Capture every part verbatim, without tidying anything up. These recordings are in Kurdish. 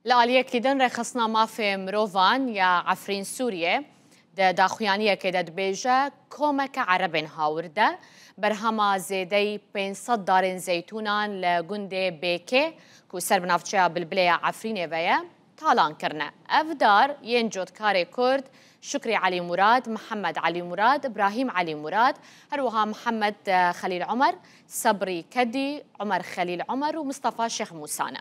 Li aliyekî din, Rêxistina Mafê Mirovan ya Efrîn Sûriyê di daxuyaniyekê de dibêje, komeke erebên hawirde berhema zêdeyî pênc sed darên zeytûnan li gundê Bêkê ku ser bi navçeya Bilbilê ya Efrînê ve ye, talan kirine. Ev dar yên cotkarê Kurd Şukrî Elî Murad, Mihemed Elî Murad, Îbrahîm Elî Murad, her wiha Mihemed, e, Xelîl Omer, Sebrî Kedî, Omer Xelîl Omer û Mistefa Şêx Mûsa ne.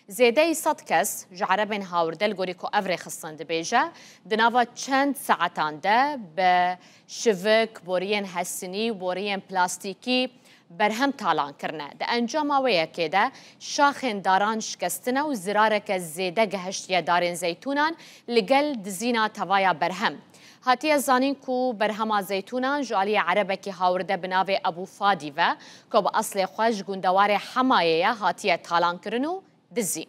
Zêdeyî sed kes ji erebên hawirde, li gorî ku ev rêxistin dibêje, di nava çend saetan de bi şivik, boriyên hesinî û boriyên plastîkî berhem talan kirine. Di encama wê yekê de şaxên daran şikestine û zirareke zêde gehiştiye darên zeytûnan, li gel dizîna tevaya berhem. Hatiye zanîn ku berhema zeytûnan ji aliyê erebekî hawirde bi navê Ebû Fadî ve, ku bi eslê xwe ji gundewarê Hemayê ye, hatiye talankirin û dizîn.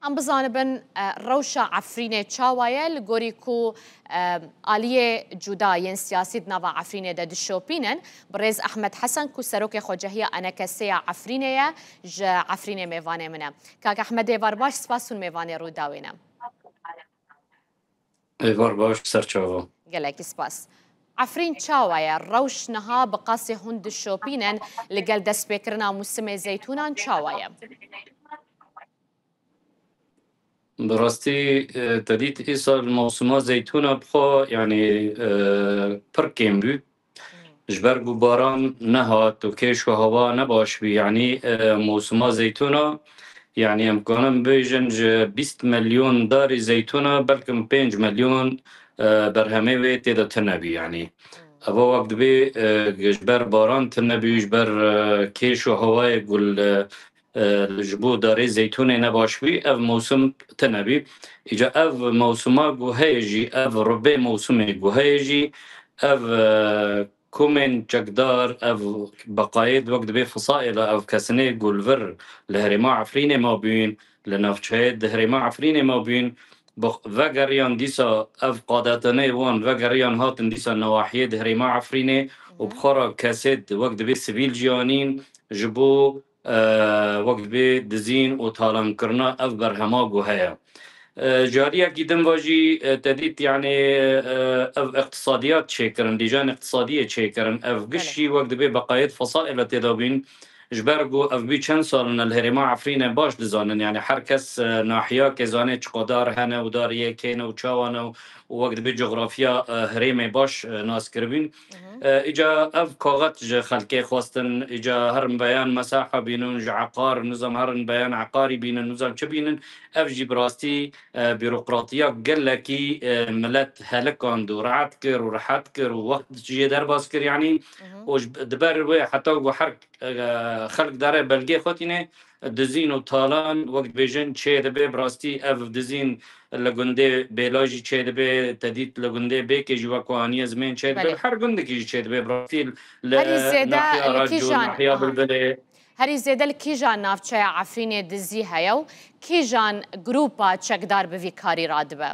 Em bizanibin, e, rewşa Efrînê çawa ye, li gorî ku, e, aliyê cuda yên siyasî di nava Efrînê de dişopînin. Birêz Ehmed Hesen ku serokê xwecehiya ENKSê ya Efrînê ye, ji Efrînê mêvanê min e. Kak Ehmed, êvar baş, spas hûn mêvanê Rûdawê ne. Êvar baş, ser çava. Gelekî spas. Efrîn çawa ye? Rewş niha bi qasê hûn dişopînin, li gel destpêkirina mûsimê zeytûnan çawa ye? Bi rastî, e, te dît îsal mewsima zeytûna bi xwe, yanî, e, pir kêm bû. Ji ber ku baran nehat û kêş û hewa ne baş bî, yanî, e, mewsima zeytûna, yanî em kanin bibêjin ji bîst milyon darî zeytûna belkim pênc milyon, e, berhemê wê tê de tune bî, yanî. Eva wek dibê, e, ji ber baran tune bî, ji ber, e, kêş û hewayê ku li, e, ji bo darê zeytûnê ne baş bî, ev mewsim tune bî. Îca ev mewsima ku heye jî, ev ribê mewsimê ku heye jî, ev, e, komên çekdar, ev beqayê wek dibê fisaêla ev kesinê ku li vir li herêma Efrînê mabûn, li navçeyê di herêma Efrînê mabûn, bi-, vegeriyan dîsa ev qadetinê wan vegeriyan hatin dîsa newahiyê di herêma Efrînê û bi xwe re kesê wek dibê sivîl jî anîn ji bo, e, wek dibê dizîn û talankirina ev berhema ku heye. E, ji aliyekî din ve jî, e, te dît, yanî, e, ev iqtisadiyat çêkirin, dîjan iqtisadiyê çêkirin. Ev giş Belê. jî wek dibê beqayê di fesaê ve tê de bîn. Ji ber ku ev bî çend sal in li herêma Efrînê baş dizanin, yanî her kes, e, nahiyakê zane çiqadar hene û dariyê kê ne û çawa ne û, û wek dibê coxrafiya, e, herêmê baş, e, nas kiribîn. E, îca ev kaxet ji xelkê xwestin, îca herin beyan mesaha bînin, ji eqar, nizam herin beyan eqarî bînin, nizam çi bînin, ev jî bi rastî, e, bîrokratiya gelekî, e, milet helikand û rahat kir û rehet kir û wext jê derbas kir, yanî, û ji, di ber wê heta ku her, e, xelk dere belgê xwe tîne, dizîn û talan, wek dibêjin, çê dibe, bi rastî ev dizîn li gundê Bêla jî çê dibe, te dît li gundê Bêkê jî wek ku aniye zimên çê dibe, Belê. li her gundekî jî çê dibe, bi rastî li Herî zêde nahiya li Raco, kîjan, nahiya aha. Bilbilê. Herî zêde li kîjan navçeya Efrînê dizî heye û kîjan grûpa çekdar bi vî karî radibe?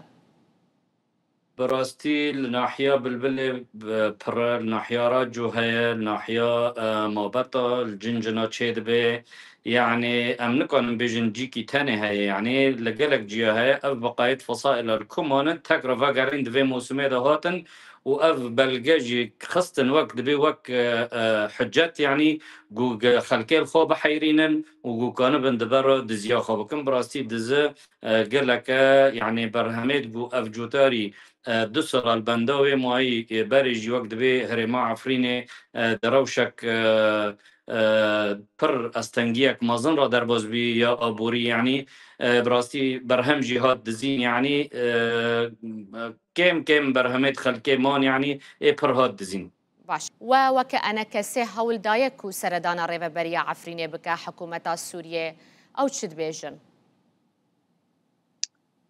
Bi rastî li nahiya Bilbilê, e, pir e, li nahiya Raco heye, li nahiya, e, Mabeta, li Cincina çêdibe. Yanî em nikarin bêjin cîkî tenê heye, yanî li gelek ciya heye. Ev beqayê di fesaêla li ku manin, tek re vegerîn di vê mosûmê de hatin û ev belge jî xistin wek dibê wek, e, e, hicet, yanî ku ge-, xelkê li xwe biheyrînin û ku kanibin di ber re diziya xwe bikin. Bi rastî dizi e, gelek e, yanî berhemêt bû ev cotarî, e, du sala li benda wê mayî, e, berê jî wek dibê herêma Efrînê, e, di rewşek, e, e, pir astengiyek mezin re derbas bî ya aborî, yanî, e, bi rastî berhem jî hat dizîn, yanî, e, kêm kêm berhemêt xelkê man, yanî ê pir hat dizîn. Baş. We weke ENKSê hewl daye ku seredana rêveberiya Efrînê bike hikûmeta Sûriyê. Ew çi dibêjin?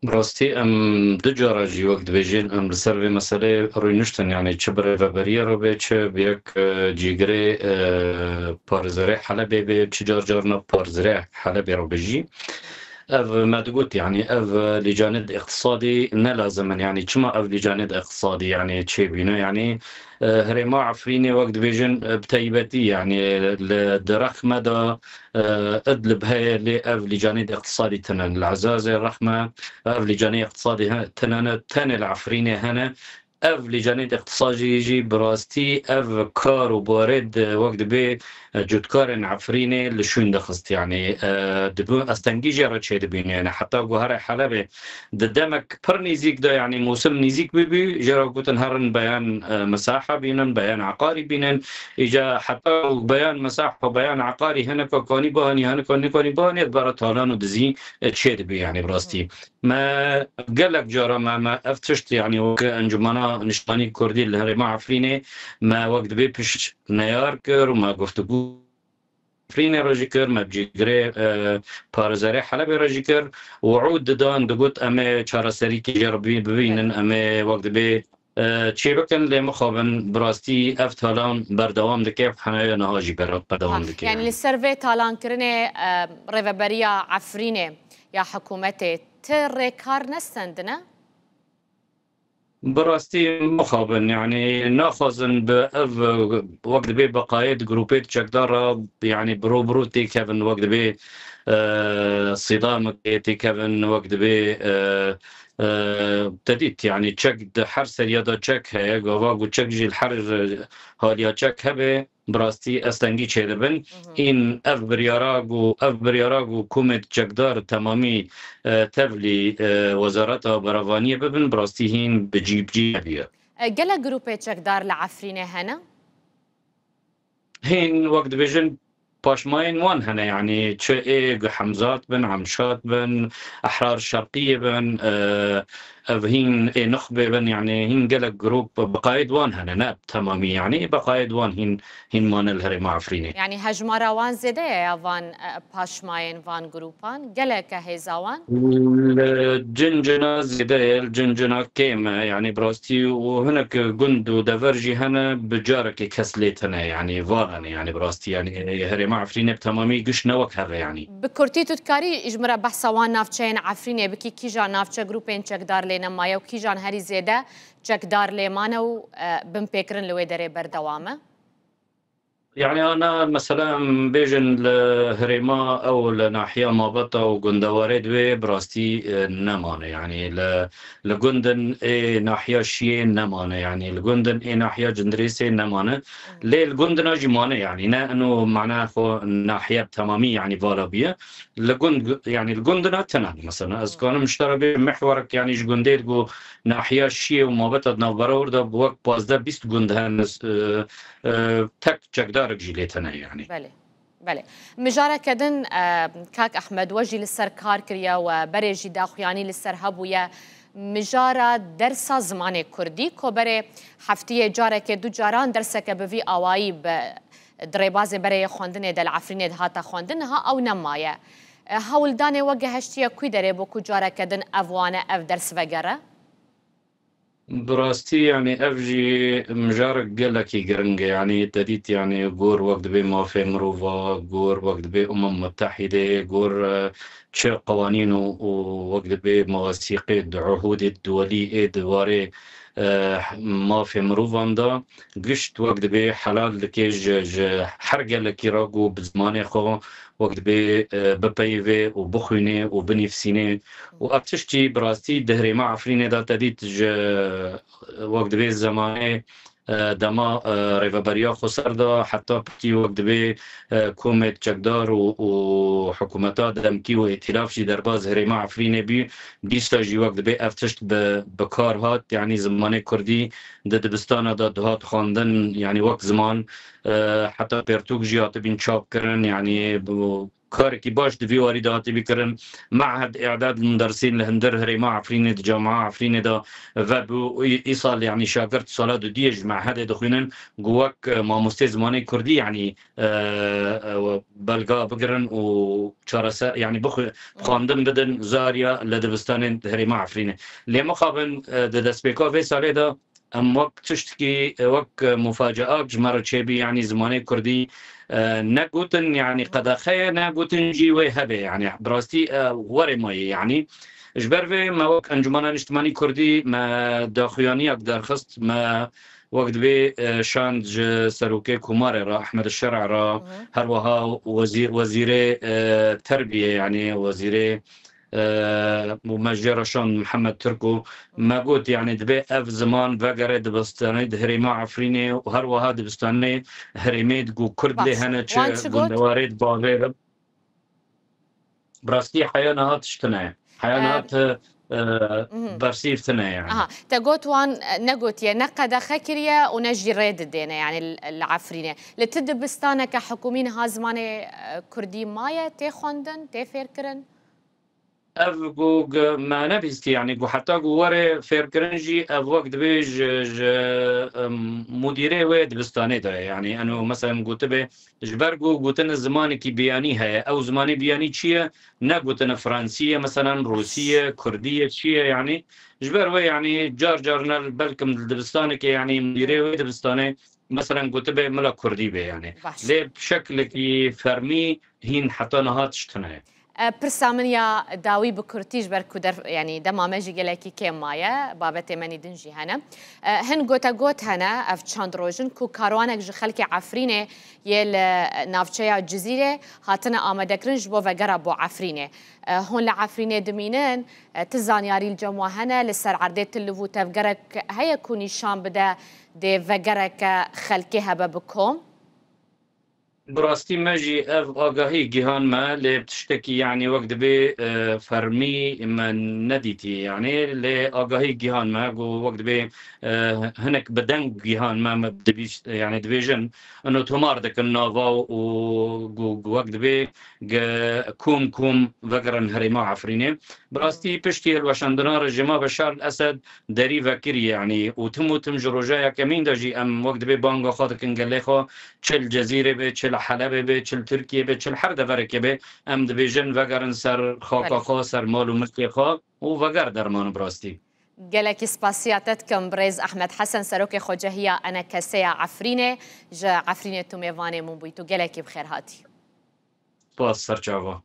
Bi rastî em du cara jî wek dibêjin, em li ser vê meseleyê rûniştin, yanî çi bi rêveberiyê re be, çi bi yek, e, cîgirê, e, parêzerê Helebê be, çi car carna parêzerê Helebê re be jî. Ev me digot, yanî ev lîcanêd îqtisadî ne lazim in. Yanî çima ev lîcanêd îqtisadî, yanî çêbîne? Yanî, e, herêma Efrînê wek dibêjin, e, bi teybetî, yanî li di Rexme de, e, Idlib heye, lê ev lîcanêd îqtisadî tine. Li Ezazê, Rexme, ev lîcanê îqtisadî he-, tine ne, tenê li Efrînê hene. Ev lîcanê îqtisadî jî bi rastî ev kar û barê di wek dibê, e, cotkarên Efrînê li şûn dixist. Yanî, e, dibi estengî jê re çêdibîne. Yanî heta ku here Helebê di demek pir nîzîk de, yanî Mûsil nîzîk bibî, jê re gotin herin beyan, e, Mesaha bînin, beyan Eqarî bînin. Îca heta ku beyan Mesaha, beyan Eqarî hinek kanî bihanî, hinek nikanî bihanî, di bara talan û dizî, e, çêdibî, yanî bi rastî. Me gelek cara me, me ev tişt, yanî weke Encûmena Niştimanî Kurdî li herêma Efrînê me wek dibê pişt neyar kir û me guftûgû Efrînê re jî kir, me bi cîgirê, e, parêzerê Helebê re jî kir û ûd didan, digot, em ê çareserîkê jê re bî-, bibînin, em ê wek dibê, e, çêbikin, lê mixabin bi rastî ev talan berdewam dike, heya niha jî ber-, berdewam dike. Yanî li ser vê talankirinê, e, rêveberiya Efrînê ya hikûmetê ti rêkar nestendine? Bi rastî mixabin, yanî naxwazin bi ev, wek dibê beqayê di grûpê çekdar re, yanî bi rû bi rû têkevin, wek dibê, e, sîdamekê têkevin, wek dibê, e, e, te dît, yanî çek di her seriya de çek heye, gava ku çek jî li her haliya çek hebe, bi rastî estengî çêdibin. Hîn ev biryara ku, ev biryara ku komêd çekdar temamî, e, tevlî, e, Wezareta Berevaniyê bibin, bi rastî hîn bi cî bi cî nebûye. E, gelek grûpê çekdar li Efrînê hene? Hîn wek dibêjin paşmayên wan hene, yanî çi ê Hemzat bin, Emşat bin, Ehrar Şerqiyê bin, e, ev hîn ê Nuxbê bin, yanî hîn gelek grûp bi qayê di wan hene, ne bi temamî, yanî bi qayê di wan hîn, hîn mane li herêma Efrînê. Yanî hejmara wan zêde ye ya van, e, paşmayên van grûpan? Gelek e hêza wan? Li Cincina zêde ye, li Cincina kêm e, yanî bi rastî û hinek gund û dever jî hene, bi carekê kes lê tine, yanî van hene, yanî bi rastî, yanî herêma Efrînê bi temamî giş ne wek hev e, yanî. Bi kurtî tu dikarî ji min re behsa wan navçeyên Efrînê bikî, kîjan navçe grûpên çekdar lê nemaye û kîjan herî zêde çekdar lê mane û, e, binpêkirin li wê derê berdewam e? Yanî ana mesela em bêjin li herêma ew li nahiya Mabeta û gundewarê di wê bi rastî, e, nemane. Yanî li, li gundin ê nahiya Şiyê nemane. Yanî li gundin ê nahiya Cindirêsê nemane. Lê li gundina jî mane, yanî ne eno mana xwe nahiye bi temamî, yanî vala bûye. Li gund, yanî li gundina tena, mesela ez kanim ji te re bê mihwerek, yanî ji gundê ku nahiya Şiyê û Mabeta di navbera wir de bi wek pazdeh bîst gund hene, e, e, tek çekdarek jî lê tene, yanî. Belê. Belê. Mijareke din, e, kak Ehmed, we jî li ser kar kiriye, we berê jî daxuyanî li ser hebûye. Mijara dersa zimanê kurdî, ku berê heftiyê careke du caran derseke bi vî awayî bi, di rêbazê berê yê xwendinê de li Efrînê dihate xwendin, niha ew nemaye. E, hewldanê we gehiştiye kû derê bo ku careke din ev wane, ev ders vegere? Bi rastî, yanî ev jî mijarek gelekî giring e. Yanî te dît, yanî gor wek dibê mafê mirova, gor wek dibê Umem Mutehîdê, gor, e, çi qewanîn û, û wek dibê mewasîqê di, uhûdê duwelî ê di warê, e, mafê mirovan de gişt wek dibê helal dike ji, ji her gelekî re ku bi zimanê xwe wek dibê, e, bipeyivê û bixwînê û binivîsînê. Û ev tişt jî bi rastî di herêma Efrînê de te dît ji, wek dibê zemanê, e, dema, e, rêveberiya xweser de heta piştî wek dibê, e, komêd çekdar û, û hikûmeta demkî û îtîlaf jî derbas herêma Efrînê bî. Dîsa jî wek dibê ev tişt bi, bi kar hat, yanî zimanê kurdî di dibistana de dihat xwendin, yanî wek ziman, e, heta pertûk jî hatibîn çap kirin, yanî bi karekî baş di vî warî de hatibî kirin. Mehed îdad mudersîn li hundir herêma Efrînê, di camia Efrînê de vebû. Î-, îsal, yanî şagirt sala dudiyê ji mehedê dixwînin, ku wek, e, mamostê zimanê kurdî, yanî, e, e, belga bigirin û çareser, yanî bixwe-, xwendin bidin zariya li dibistanên herêma Efrînê. Lê mixabin, e, di destpêka vê salê de Em wek tiştkî, wek mufaceak ji me re çêbî, yanî zimanê kurdî, e, negotin, yanî qedexe ye, negotin jî wê hebe, yanî bi rastî, e, werê mayê, yanî ji ber vê me wek Encûmena Niştimanî Kurdî me daxuyaniyak derxist, me wek dibê, e, şand ji serokê Komarê re, Ehmed Şer'a re, Hı hı. her wiha wezî-, wezîrê, e, terbiyê, yanî wezîrê, e, û me jê re şand Mihemed Tirk û me got, yanî dibê ev ziman vegere dibistanê di herêma Efrînê û her wiha dibistanê herêmê di ku Kurd lê Baş. hene, çi Wan çi got? gundewarê di bavê re. Bi rastî heya niha tişt tune ye. Heya niha Em, ti, e, Mhm. bersîv tune ye, yanî. Aha, te got wan, e, negotiye, ne qedexe kiriye û ne jî rê didêne, yanî li, li Efrînê. Li ti dibistaneke hikûmî niha zimanê, e, kurdî maye, tê xwendin, tê fêrkirin? Ev ku g-, me nebîstî, yanî ku heta ku were fêrkirin jî ev wek dibê ji, ji, em, mudîrê wê dibistanê de ye. Yanî eno, meselen, gotibe, ji ber ku gotine zimanekî biyanî heye. Ew zimanê biyanî çi ye? Ne gotine fransî ye, meselen, rûsî ye, kurdî ye, çi ye, yanî? Ji ber wê, yanî, car car ne, belkim li dibistanekê, yanî, mudîrê wê dibistanê, meselen, gotibe mila kurdî be, yanî. Baş. Lê bi şeklekî fermî hîn heta niha tişt tune ye. E, pirsa min ya dawî bi kurtî ji ber ku der-, yanî dema me jî gelekî kêm maye, babetê me nî din jî hene. E, hin gotegot hene, ev çend roj in ku karwanek ji xelkê Efrînê yê li navçeya Cizîrê hatine amadekirin ji bo vegera bo Efrînê. E, hûn li Efrînê dimînin, e, ti zanyarî li cem we hene, li ser erdê ti liv û tevgerek heye ku nîşan bide dê vegereke xelkê hebe bi kom? Bi rastî me jî ev agahî gihan me, lê tiştekî, yanî, wek dibê, e, fermî me nedîtî. Yanî, lê agahî gihan me, ku wek dibê, e, hinek bi deng gihan me, me dibîst, yanî, dibêjin, ino tomar dikin nava û ku, ku wek dibê ge-, kom kom vegerin herêma Efrînê. Bi rastî piştî hilweşandina rejîma Beşar el Esed derî vekirî, yanî, û tim û tim ji roja yekemîn de jî em wek dibê banga xwe dikin gelê xwe, çi li Cezîrê be, çi li Helebê be, çi li Tirkiyê be, çi li her deverekê be, em dibêjin vegerin ser xaka Belê. xwe, ser mal û milkê xwe û veger derman bi rastî. Gelekî spasiya te dikim birêz Ehmed Hesen, serokê xwecehiya E N K S ya Efrînê, ji Efrînê tu mêvanê min bûyî, tu gelekî bi xêr hatî. Spas, serçava.